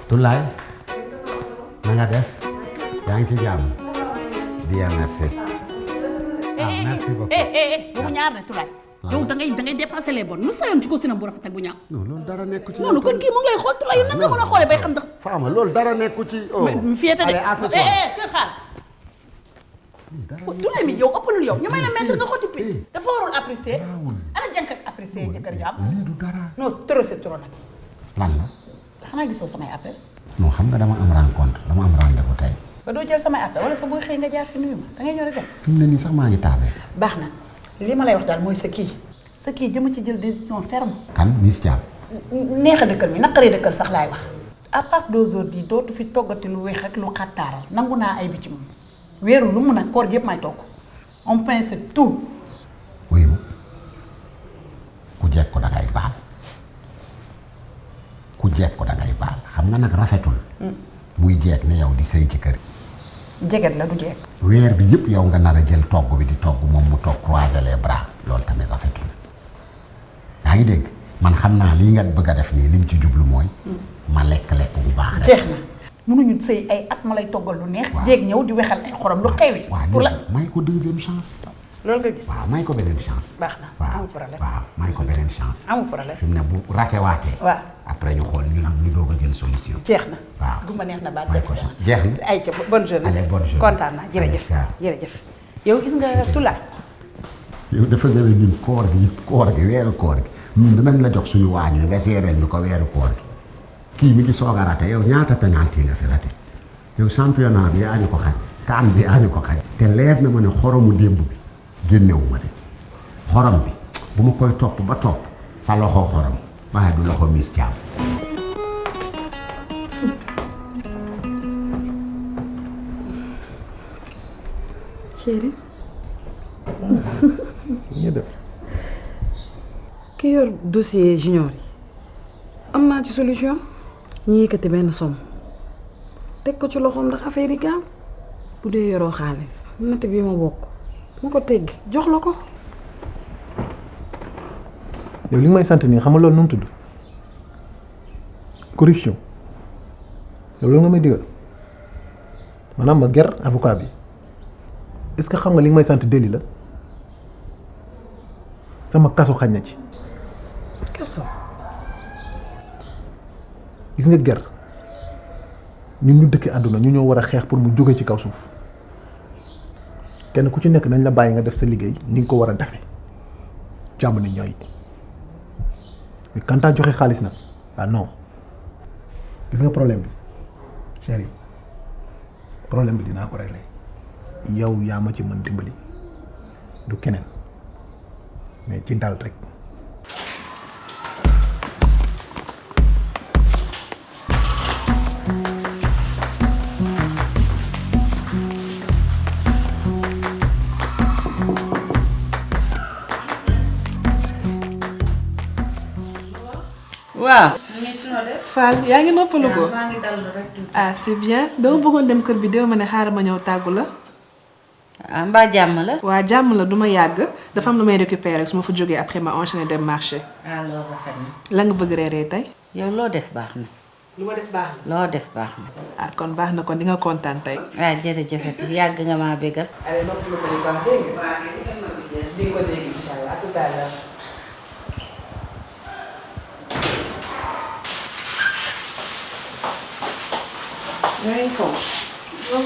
Tulay na nga def yaa ngi ci jàmm bien merci. Merci beaucoup. bu mu ñaar ne Tulay. yow da ngay dépasser les bornes lu sa yoon ci costume bu rafet ak bu ñaaw. non loolu dara nekku ci. non kon kii mu ngi lay xool Tulay yow nan nga mën a xoolee bay xam ndax. Fama loolu dara nekku ci. mais fiyete de kër xaar. Tulay mi yow ëppalul yow ñu may la mettre nga xotti pi dafa warul apprécier. ana jànk ak apprécier jëkkër ju am. lii du dara. non trop c'est trop nag. lan la. xanaa gisoo samay appel. non xam nga dama am rencontre dama am rendez-vous tey. ba doo jël samay appel wala sa booy xëy nga jaar fi nuyu ma da ngay ñëw rek dem. fi mu ne nii sax maa ngi tardé. baax na li ma lay wax daal mooy sa kii jëma ci jël décision ferme. kan Miss Thiam. neex a dëkkal mi naqaree dëkkal sax laay wax. à part d'aujourd'hui dootu fi toggati lu weex ak lu xattaaral nangu naa ay bi ci moom weeru lu mun a koor gi yëpp may togg on pense tout. wuyu ma ku jekk ko dangay baal ku jekk ko dangay baal xam nga nag rafetul. muy jeeg ne yow di sëy ci kër. jeget la du jeeg. weer bi yëpp yow nga nar a jël togg bi di togg moom mu toog croiser les bras loolu tamit rafetul. yaa ngi dégg man xam naa lii nga bëgg a def nii liñ ci jublu mooy. ma lekk bu baax rek. jeex na mënuñu sëy ay at ma lay toggal lu neex. jeeg ñëw di wexal ay xorom lu xewi. pour la may ko deuxième chance. loolu nga gis. waaw may ko beneen chance. baax na amul problème waaw may ko beneen chance. amul problème fi mu ne bu ratewaatee. waaw après ñu xool ñu nag ñu doog a jël solution. jeex na waaw du ma neex na baat may ko chance jeex na. ay ca bonne journée. allez bonne journée kontaan naa jërëjëf jërëjëf. yow gis nga Tulay. yow dafa gën a ñun koor gi weeru koor gi ñun dinañ la jox suñu waañ wi nga gérer ñu ko weeru koor gi kii mi ngi soog a raté yow ñaata penalty nga fi raté yow championnat bi yaa ñu ko xañ kaan bi yaa ñu ko xañ te leer na ma ne xoromu démb bi génnewu ma de xorom bi bu ma koy topp ba topp sa loxo xorom waaye du loxo Miss Thiam. chéri ñu def ki yor dossier junior yi am naa ci solution ñu yëkkati benn somme teg ko ci loxoom ndax affaire yi gaaw bu dee yoroo xaalis natt bi ma bokk mu ko teggi jox la ko. yow li nga may sant nii xam nga loolu nu mu tudd corruption yow loolu nga may digal maanaam ma ger avocat bi est-ce que xam nga li nga may sant délit la sama kaso xañ na ci. kaso. gis nga ger ñun ñu dëkk àdduna ñu ñoo war a xeex pour mu jóge ci kaw suuf kenn ku ci nekk nañ la bàyyi nga def sa liggéey ni nga ko war a defe jàmm ni ñooy mais quand à joxe xaalis nag ah non gis nga problème bi chéri problème bi dinaa ko régler yow yaa ma ci mën dimbali du keneen mais ci dal rek. waaw. Fall yaa ngi noppalu ko. maa ngi dallu rek tuuti. ah c'est bien dama bëggoon dem kër bi déw ma ne xaaral ma ñëw tàggu la. ah mbaa jàmm la. waa jàmm la du ma yàgg dafa am lu may récupérer su ma fa jógee après ma enchaîner dem marché. ah loolu rafet na. la nga bëgg reeree tey. yow loo def baax na. lu ma def baax loo def baax na. ah kon baax na kon di nga kontaan tey. waaw jërëjëfati yàgg nga maa bégal. allez noppalu ko bu baax dégg nga. di ko dégg incha allah à tout à l'heure. yaa ngi foofu.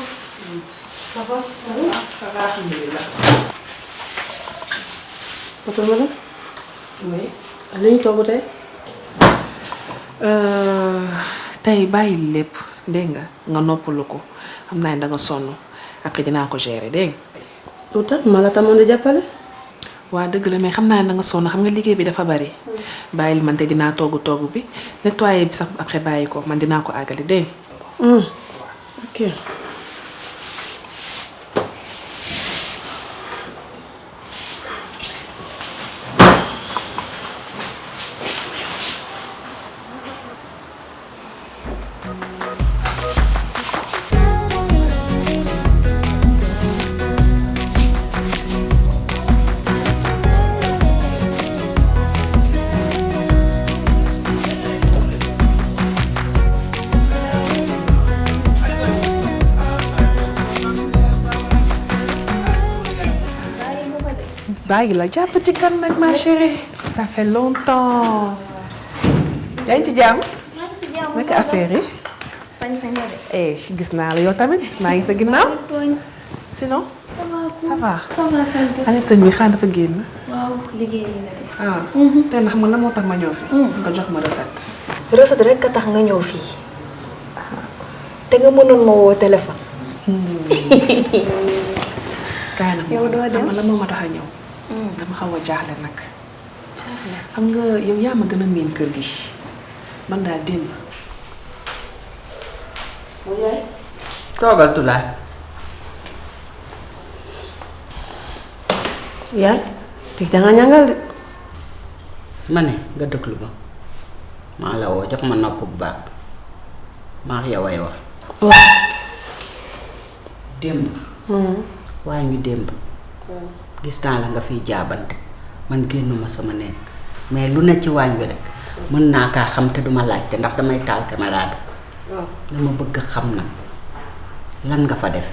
ça va. ça va alhamdulilah. Papa Mala. oui. li ñu togg tey. tey bàyyi lépp dégg nga noppalu ko xam naa ne danga sonn après dinaa ko gérer dégg nga. lu tax Mala tamoon di jàppale. waa dëgg la mais xam naa ne danga sonn xam nga liggéey bi dafa bari. bàyyil man tey dinaa togg bi nettoyer bi sax après bàyyi ko man dinaa ko àggali dégg nga. ok. bàyyi la jàpp ci kan nag ma chérie. ça fait longtemps. yaa ngi ci jàmm. maa ngi si jàmm naka affaire yi. sañ-sañ la de. gis naa la yow tamit maa ngi sa ginnaaw. sinon. ça va. ça va sant. ana sëñ bi xanaa dafa génn. waaw liggéey yi la de. tey nag xam nga la moo tax ma ñëw fi. nga jox ma recette. recette rek a tax nga ñëw fii. te nga mënoon ma woo téléphone. kaay nag yow doo dem xam nga la moo ma tax a ñëw. dama xaw a jaaxle nag. xam nga yow yaa ma gën a miin kër gi man daal démb. toogal Tulaay. yaay tey da nga ñangal de. ma ne nga dëglu ma maa la woo jox ma nopp bu baax maa yow ay wax. démb. waaye ñu démb. gis naa la nga fiy jaabante man génnuma sama nekk mais lu ne ci waañ bi rek mën naa kaa xam te duma laajte ndax damay taal caméra bi. dama bëgg xam nag lan nga fa def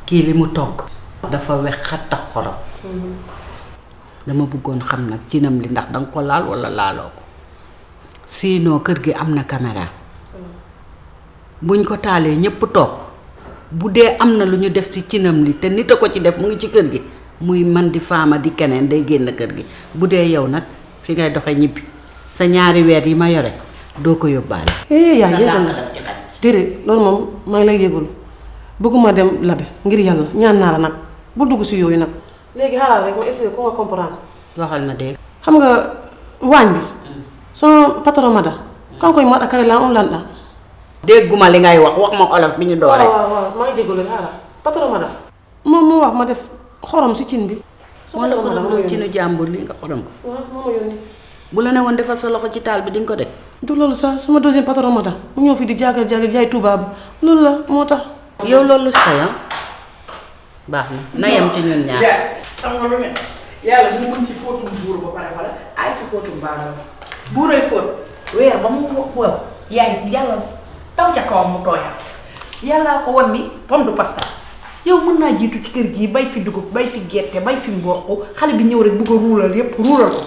kii li mu togg dafa wex xattax xorom. dama bëggoon xam nag cinam li ndax danga ko laal walla laaloo ko sinon kër gi am na caméra buñ ko taalee ñépp toog bu dee am na lu ñu def ci cinam li te nit a ko ci def mu ngi ci kër gi muy man di faama di keneen day génn kër gi bu dee yow nag fi ngay doxe ñibbi sa ñaari weer yi ma yore doo ko yóbbaale. yaay sa yéegal dàq na daf ci xaj. déedéet loolu moom maa ngi lay yégalu bëgguma dem labe ngir yàlla ñaan naa la nag bu dugg si yooyu nag. léegi xaaral rek ma expliqué ko nga comprendre. waxal na dégg. xam nga waañ bi sama patron mada kan koy mat akare la on lan la. dégguma li ngay wax ma olof bi ñu doore. waaw maa ngi jégalu xaaral patron mada moom moo wax ma def xorom si cin bi. moo la xorom loolu ci nu jàmbur li nga xorom ko. waaw moo ma yónni. bu la ne woon defal sa loxo ci taal bi di nga ko def. du loolu sax sama deuxième patron mada mu ñëw fii di jaagal jaay tubaab loolu la moo tax. yow loolu sa yoon baax na yem ci ñun ñaar. xam nga lu ne yàlla mu mën ci fóotum buur ba pare wala ay ci fóotum baadoo buuray fóot weer ba mu wow yaay yàlla taw ca kawam mu tooyal yàllaa ko won ni pomme de pasta yow mën naa jiitu ci kër gii bay fi dugub bay fi gerte bay fi mboq xale bi ñëw rek bu ko ruulal yépp ruulal ko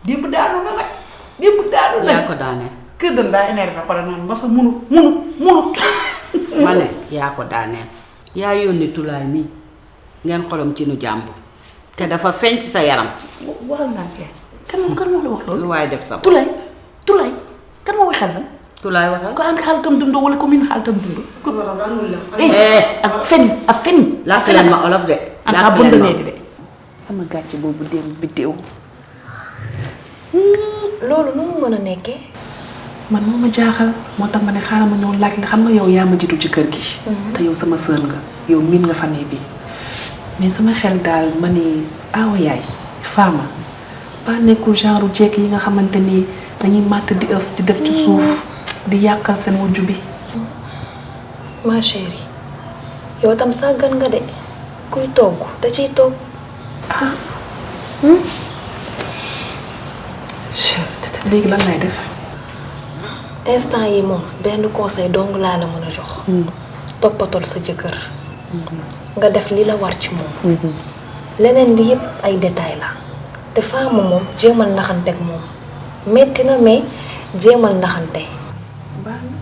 démb daanu na nag démb daanu na yaa ko daaneel. kër dan daa énervé xole naan ma sa munu ma ne yaa ko daaneel. yaa yónni Tulaay mii ngeen xolom ci nu jàmbur te dafa feeñ ci sa yaram. waxal naa kan moo la wax loolu lu waaye def sa bopp. Tulaay kan moo waxal lan Tulaay waxal. ko ànd xaalitam dundoo wala ko min xaalitam dundoo ak fen làkk leen ma olof de. làkk leen ma de sama gàcce boobu démb biddéew. loolu nu mu mën a nekkee. man moo ma jaaxal moo tax ma ne xaaral ma ñëw laaj la xam nga yow yaa ma jiitu ci kër gi. te yow sama sœur nga yow miin nga famille bi mais sama xel daal ma ni aawa yaay faama ba nekkul genre jekk yi nga xamante ni dañuy màtt di ëf di def ci suuf di yàqal seen wujju bi. ma chérie yow tam sàggan nga de kuy togg da ciy togg. léegi lan lay def. instant yi moom benn conseil dong laa la mën a jox. toppatoo sa jëkkër. nga def li la war ci moom. leneen li yëpp ay détails la te femme moom jéemal naxanteeg moom metti na mais jéemal naxante. baax na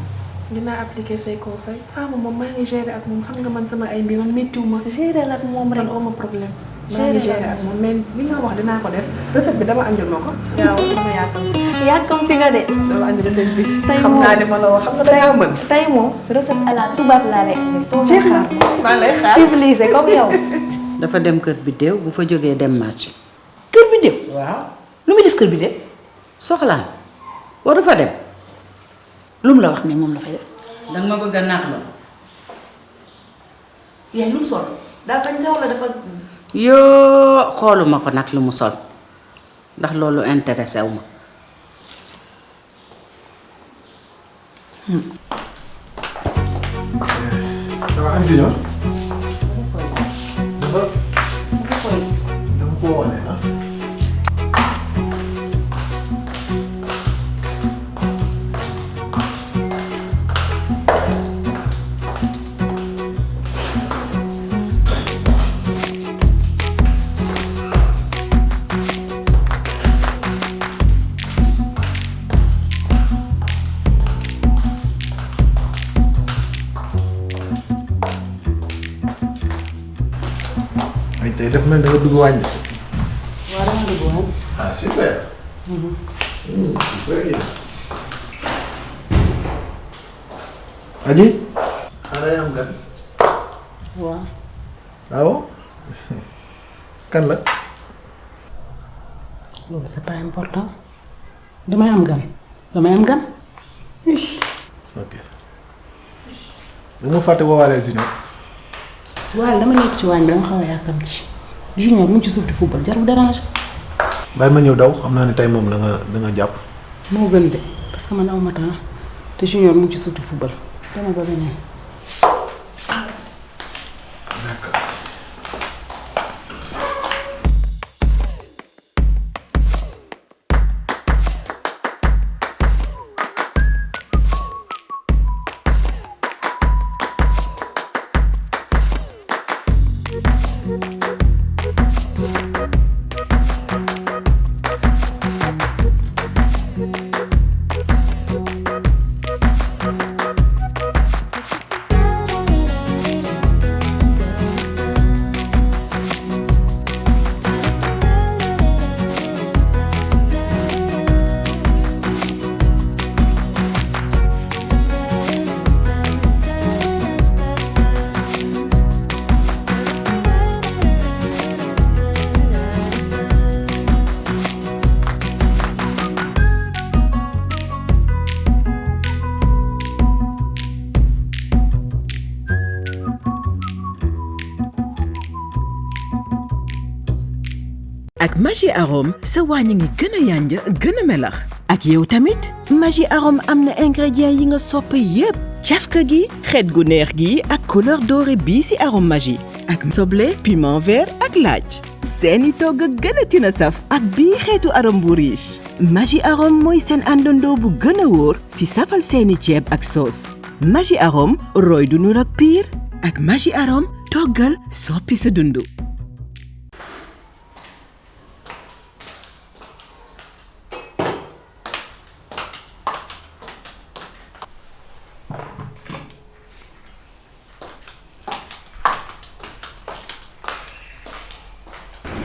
dinaa appliquer say conseils femme moom maa ngi gérer ak moom xam nga man sama ay mbir man méttiwu ma. gérer la ak moom rek man oma problème. maa ngi gérer ak moom mais li nga wax dinaa ko def recette bi dama andil ma ko. yaa wax dama yaatal. yàkkamti nga de. dama andi recette bi. tey xam naa ne ma la wax xam nga dangaa mën. tey moom recette à la tubaab laa lay indi. jeex na maa lay xaar civilisé comme yow. dafa dem kër bi déew bu fa jógee dem marché. kër bi déw waaw. lu muy def kër bi déw soxlaan waru fa dem. lu mu la wax ne moom la fay def danga ma bëgg a naax la. yaay lu mu sol daa sañ sa wala dafa yoo xooluma ko nag lu mu sol ndax loolu intéressé wu ma. ça va Anne Junior. dama koo wane ah. tey daf mel da nga dugg wàññi. waaw dama dugg woon. Ah super. Super. Aji. xaaral yaa am gan. waaw. waaw. kan la. loolu c'est pas important. damay am gan. ok. dama fàtte woowaaleel si ñoom. waaye dama nekk ci waañ bi dama xaw a yàkkam ci. Junior mu ngi ci suuf di football jarul dérange. bàyyi ma ñëw daw xam naa ne tey moom da nga jàpp. moo gën de parce que man aw ma temps te Junior mu ngi ci suuf di football dama ba beneen. D'accord. ak Maggi Arôme sa wàññi ngi gën a yànja gën a melax ak yow tamit Maggi Arôme am na ingrédients yi nga sopp yépp cafka gi xeet gu neex gi ak couleur dorée bii ci arôme Maggi ak soble piment vert ak laaj seeni togg gën a tina saf ak bii xeetu arôme bu riche Maggi Arôme mooy seen àndandoo bu gën a wóor ci safal seeni ceeb ak soos Maggi Arôme roy du nur ak piir ak Maggi Arôme toggal soppi sa dundu.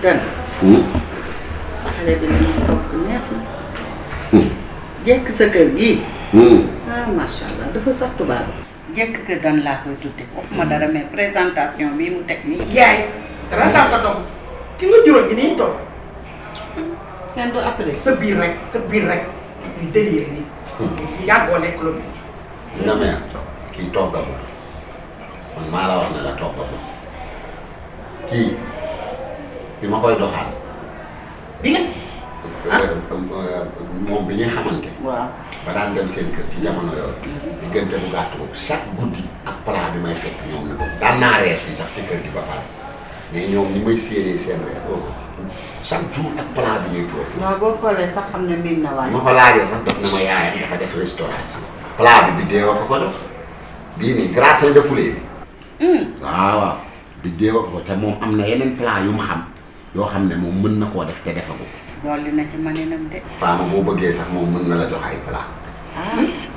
gan xale bi li mu togg neex na jekk sa kër gii ah macha allah dafa sax tubaab jekk kër dan laa koy tudde waxuma dara mais présentation bii mu teg nii yaay ratal ko doom ki nga juróom gi nii toog kenn du après sa biir rek ñu déliré nii ki yàggoo lekk lu mel si nga mère kii toggagul man maa la wax ne la toggagul kii bi ma koy doxaan bi nga moom bi ñuy xamante waaw ba daan dem seen kër ci jamono yooyu diggante bu gàtt boobu chaque guddi ak plat bi may fekk ñoom ni boobu daan naa reer fii sax ci kër gi ba pare mais ñoom ni may séenee seen reer boobu chaque jour ak plat bi ñuy toog non boo xoolee sax xam ne miin na waaye ma ko laajee sax daf ne ma yaayam dafa def restauration plat bi deewoo ko ko dox bii nii gratin de poulet bi waaw bi deewoo ko te moom am na yeneen plat yu mu xam yoo xam ne moom mën na koo def te defagu ko dolli na ci maninam de faama boo bëggee sax moom mën na la jox ay plat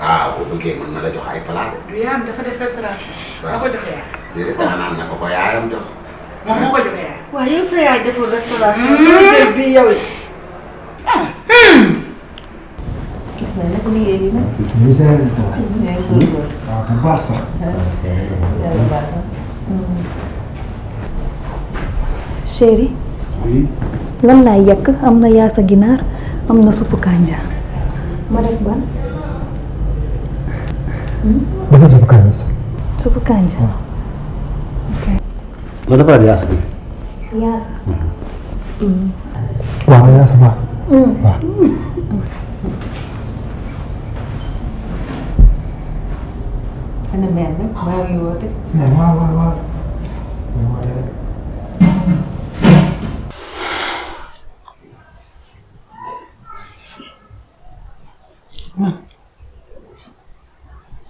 waaw boo bëggee mën na la jox ay plat de du yaayam dafa def restauration da ko jox yaay déedéet danga naan na ko yaayam jox moom moo ko jox yaay waaw yow sa yaay deful restauration bi yow it gis na nag liggéey yi nag. misère bi tawa. ngay góorgóorlu. waaw bu baax sax. yàlla baax na. chéri. oui. lan laay yàq am na yaasa ginaar am na suppu kanja. ma def ban. dafa suppu kanja sax. suppu kanja. ok. nga defaraat yaasa bi. yaasa. waaw yaasa baax. waaw. ana mel nag maa ngi woote. waaw.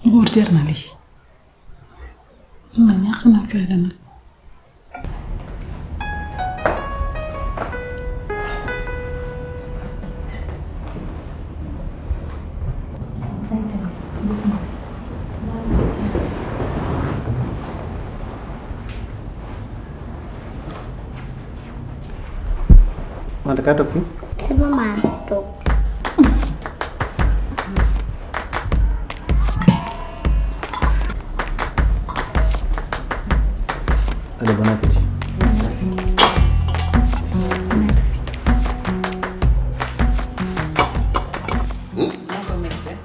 nguur jar na lii man ñàkk na fayda nag Mante kaa toog fii. Sama maam toog. Allez, bon appétit.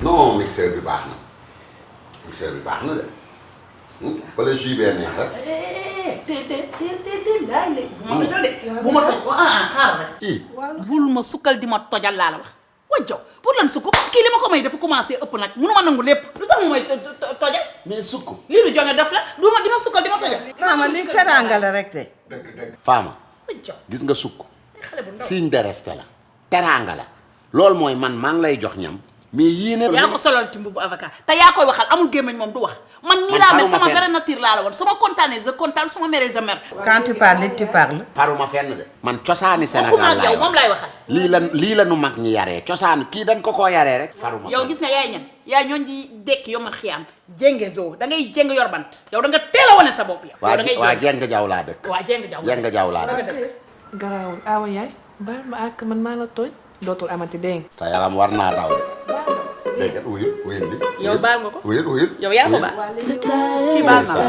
non mixeur bi baax na de wala jus bee neex rek. laay bu ma tojal de bu ma toj xaaral rek. bul ma sukkal di ma tojal laa la wax. wajjo pour lan sukk kii li ma ko may dafa commencé ëpp nag mënu ma nangu lépp lu tax mu may tojal. mais sukk. lii du jonge def la du ma di ma sukkal di ma tojal. Fama li teraanga la rek de. dëgg Fama gis nga sukk signe de respect la teraanga la loolu mooy man maa ngi lay jox ñam mais yii ne yaa ko solal ti mbubu avocat te yaa koy waxal amul gémmiñ moom du wax man nii laa mel sama vraie nature laa la woon su ma kontaanee je kontaan su ma meree je mer. Quand tu parles tu parles. faruma fenn de man cosaani Sénégal laay moom laay waxal. lii la nu mag ñi yaree cosaan kii dañ ko yaree rek faruma yow gis nga yaay ñan yaay ñooñ di dekk yomal xiyaam jénge zoo da ngay jéng yor bant yow da nga teel a wane sa bopp yow. waa jéng jaw laa dëkk. waa jéng jaw laa dëkk. garaawul awa yaay baal ma ak man maa la tooñ dootul amati dégg nga. sa yaram war naa daw de. léegi wuyul li. yow baal nga ko wuyul yow yaa ko baal. kii baal naa